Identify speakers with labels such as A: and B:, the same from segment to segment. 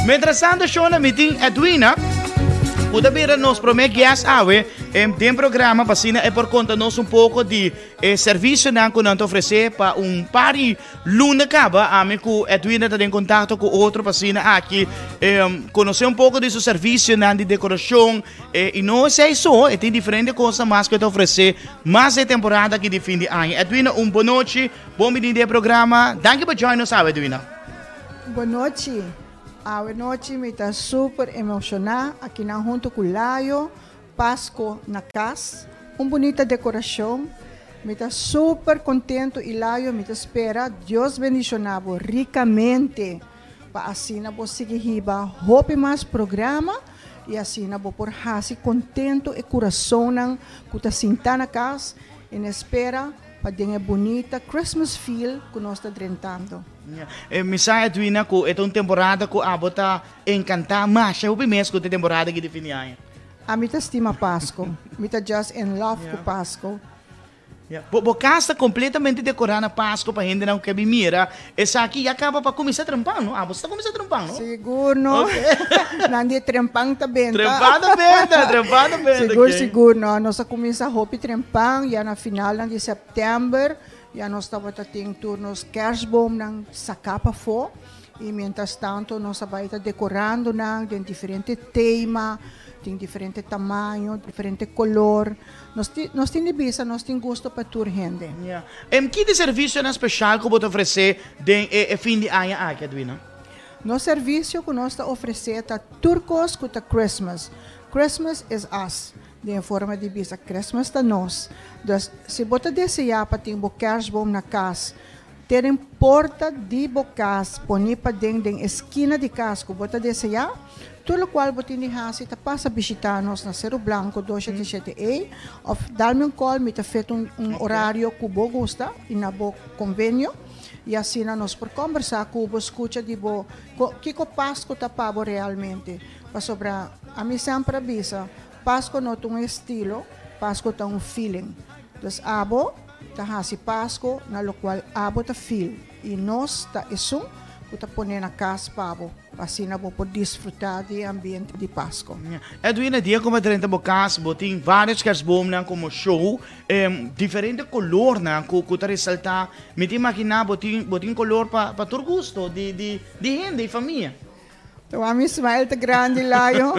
A: Mientras tanto, Shona, mi tin Edwina, ku ta bira nos promé guest awe den programa pa asina e por konta nos un poko di e servisionan ku nan ta ofresé pa un par di luna kaba. Ami ku Edwina ta den kontakto ku otro pa asina aki konosé un poko di su servisionan di dekorashon. I no esei so, e tin diferente kosnan mas ku e ta ofresé mas e temporada aki di fin di aña. Edwina, un bonochi, bon bini den e programa. Danki pa join nos awe, Edwina.
B: Bonochi. Awe nochi mi ta super emoshoná akinan huntu ku Layo, Pasco na kas. Un bunita dekorashon. Mi ta super kontentu i Layo mi ta spera Dios bendishoná bo rikamente pa asina bo sigui hiba hopi mas programa i asina bo por hasi kontentu e kurasonnan ku ta sintá na kas i na espera pa den e bunita Christmas feel ku nos ta drentando.
A: Mi sa Edwina ku e ta un temporada ku abo ta enkantá masha hopi mes ku ta e temporada aki di fin di aña.
B: Ami ta stima Pasko. Mi ta just in love ku Pasko.
A: Bo kas ta kompletamente dekorá na Pasko pa hendenan ku ke bin mira. Esaki ya kaba pa kuminsá trempan, no? Abo sa ta kuminsá trempan, no?
B: Sigur no. Nan di trempan ta benta.
A: Trempan ta benta, trempan ta benta.
B: Sigur, sigur no. Nos a kuminsá hopi trempan ya na finalnan di sèptèmber. Ya nos tabata tin tur nos kersboomnan saká pafó i mientras tanto nos a bai ta dekorando nan den diferente tema, tin diferente tamaño, diferente kolor. Nos tin nos tin di bisa nos tin gusto pa tur hende.
A: Ya. Em ki di servisionan speshal ku bo ta ofresé den e e fin di aña aki, Edwina?
B: Nos servisio ku nos ta ofresé ta tur kos ku ta Christmas. Christmas is us. Den e forma di bisa Christmas ta nos. Dus si bo ta deseá pa tin bo kerstboom na kas, te den porta di bo kas poni paden den e skina di kas ku bo ta deseá, tur lokual bo tin di hasi ta pasa bishitá nos na Seru Blanco 277 E òf dal mi un kòl, mi ta fet un un orario ku bo gusta i na bo konvenio i asina nos por kòmbersá ku bo, skucha di bo kiko Pasku ta pa bo realmente. Pasobra ami semper a bisa, Pasco no ta un estilo, Pasco ta un feeling. Dus abo ta hasi Pasco na locual abo ta feel y nos ta esun cu ta pone na cas pa bo, pa asina bo por disfruta di e ambiente di Pasco.
A: Edwin, e dia cu bo a drenta bo cas, bo tin varios kerstboomnan como show, diferente colornan cu ta resalta. Mi ta imagina bo tin bo tin color pa tur gusto di di hende y famia.
B: Tawá mi smile ta grandi layo.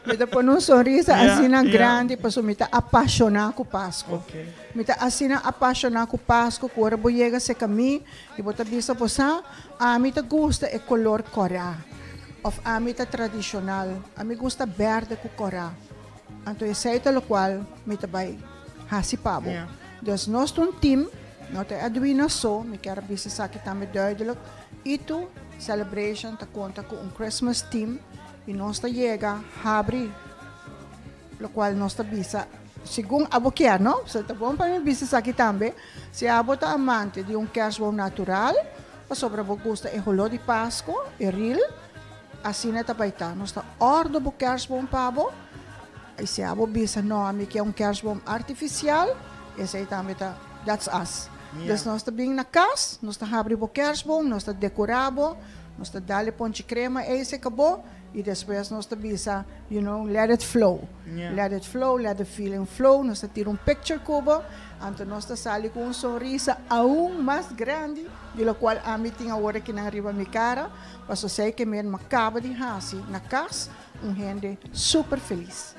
B: Mi ta pone un sonrisa asina grandi pasobra mi ta apashoná ku Pasku. Mi ta asina apashoná ku Pasku ku ora bo yega serka mi i bo ta bisa bo sa, ami ta gusta e kolor kòrá òf ami ta tradishonal, ami gusta bèrdè ku kòrá. Anto esei ta lokual mi ta bai hasi pa bo. Dus nos ta un team, no ta Edwina so, mi kier a bisa esaki tambe duidelijk. Itu Celebration ta konta ku un Christmas team i nos ta yega habri lokual nos ta bisa segun abo kier no. So ta bon pa mi bisa esaki tambe si abo ta amante di un kerstboom natural pasobra bo gusta e holó di Pasko, e ril, asina ta bai ta. Nos ta ordo bo kerstboom pa bo i si abo bisa no ami kier un kerstboom artifisial esei tambe ta that's us. Dus nos ta bin na kas, nos ta habri bo kersboom, nos ta dekorá bo, nos ta dal e ponchi krema ei se kabo i despues nos ta bisa, you know, let it flow. Let it flow, let the feeling flow, nos ta tira un picture ku bo, anto nos ta sali ku un sonrisa aun mas grandi di lokual ami tin awor akinan riba mi kara, pasobra esei ke mi kaba di hasi na kas. Un hende super felis.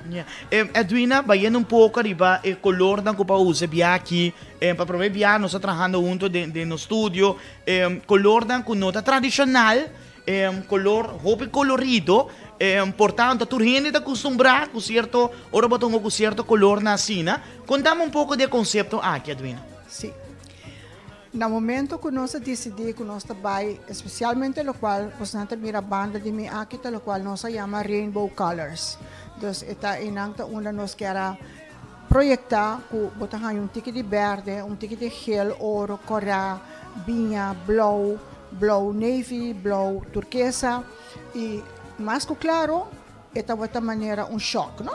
A: Edwina, bayendo un poco ariba e colornan cu pa usa bia aki, pa prome bia nos ta trahando hunto den nos studio, colornan cu no ta tradicional, color hopi colorido, por tanto tur hende ta acostumbra cu cierto, ora bo ta hunga cu cierto colornan asina. Contame un poco di e concepto aki, Edwina.
B: Si. Na momento ku nos a disidí ku nos ta bai, espesialmente lokual bosnan ta mira banda di mi aki ta lokual nos a yama rainbow colors. Dus e ta einan ta unda nos kier a proyektá ku bo ta haña un tiki di bèrdè, un tiki di gel, oro, kòrá, biña, blou, blou navy, blou turkesa i mas ku klaro e tabata manera un shòk, no?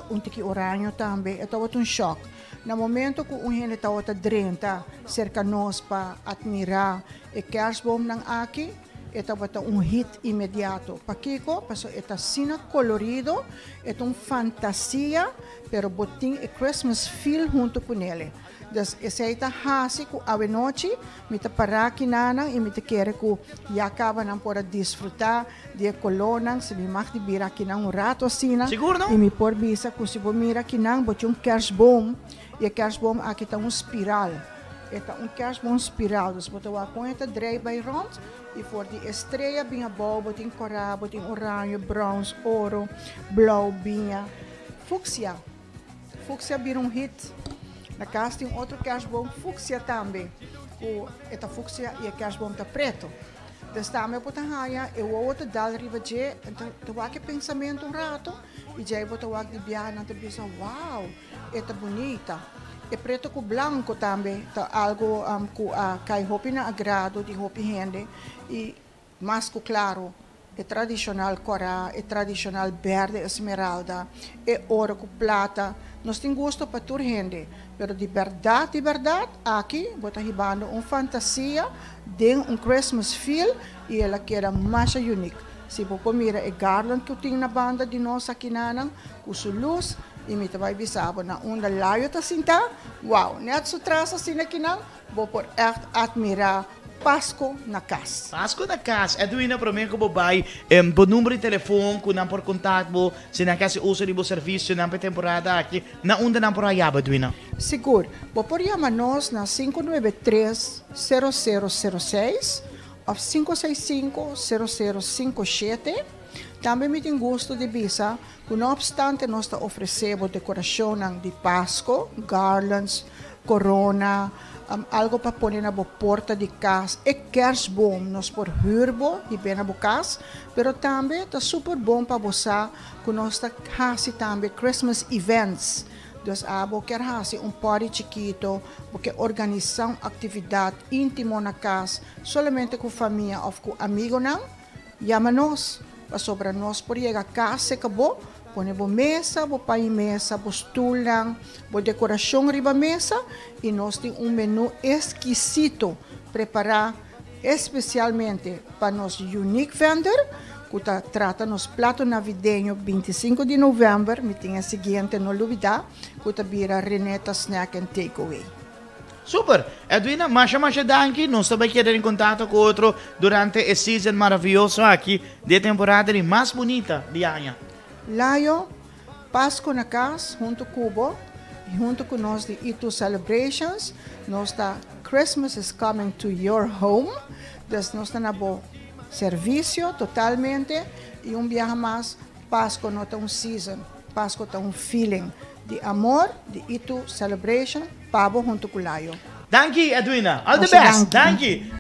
B: Un tiki oraño tambe, e tabata un shòk. Na momento ku un hende tabata drenta serka nos pa atmirá e kersboomnan aki, E tabata un hit inmediato. Pakico? Paso e ta asina colorido, e ta un fantasia, pero bo tin e Christmas feel hunto cu nele. Dus esey ta haci cu awenochi mi ta para aki nanan y mi ta kere cu ya caba nan por a disfruta di e colornan. Si mi mag di bira akinan un rato asina.
A: Sigur, no?
B: Y mi por bisa cu si bo mira akinan, bo tin un kerstboom y e kerstboom aki ta un spiral. E ta un kerstboom spiral. Dus bo ta wak con e ta draai bay rond y for di strea bin abou, bo tin cora, bo tin oranje, brons, oro, blauw, biña, fucsia. Fucsia bira un hit. Na cas tin otro kerstboom fucsia tambe. Cu e ta fucsia y e kerstboom ta preto. Dus tambe bo ta haya e wowo ta dal riba dje, anto ta wak e pensamento un rato y djei bo ta wak di biaha nan ta bisa wow, e ta bunita. E preto cu blanco tambe ta algo cu a cay hopi na agrado di hopi hende y mas cu claro e tradicional cora, e tradicional berde esmeralda, e oro cu plata. Nos tin gusto pa tur hende, pero di berdad, di berdad, aki bo ta hibando un fantasia den un Christmas feel y el a keda mas unique. Si bo por mira e garland cu tin na banda di nos aki nanan, cu su luz, y mi ta bay bisa bo na unda Layo ta sinta, wow, net su tras asina akinan, bo por echt admira Pasco na cas.
A: Pasco na cas. Edwina, prome cu bo bay, bo number di telefon cu nan por contact bo, si nan kier uso di bo servicio nan pa temporada aki, na unda nan por haya bo, Edwina?
B: Sigur. Bo por yama nos na 593-0006 of 565-0057. Tambe mi tin gusto di bisa cu no obstante nos ta ofrece decoracion di Pasco, garlands, corona, algo pa pone na bo porta di cas, e kerstboom nos por huur bo y na bo cas, pero tambe ta super bon pa bo sa cu nos ta haci tambe Christmas events. Dus abo kier haci un party chikito, bo kier organisa un actividad intimo na cas, solamente cu famia of cu amigonan, yama nos, pasobra nos por yega cas cabo, pone bo mesa, bo pay mesa, bo stoelnan, bo decoracion riba mesa y nos tin un menu exkisito prepara especialmente pa nos unique vendor, cu ta trata nos plato navideño 25 di november, mi tin e siguiente no lubida, cu ta bira Reneta Snack and Takeaway.
A: Super. Edwina, masha masha danki. Nos tambe ta keda den contacto cu otro durante e season maraviyoso aki, di temporada di mas bunita di aña.
B: Layo, Pasco na cas, hunto cu bo, hunto cu nos di E2 Celebrations, nos ta Christmas is coming to your home, dus nos ta na bo servicio totalmente y un biaha mas, Pasco no ta un season, Pasco ta un feeling di amor, di E2 Celebration, pa bo hunto cu Layo.
A: Danki, Edwina. All the best. Danki.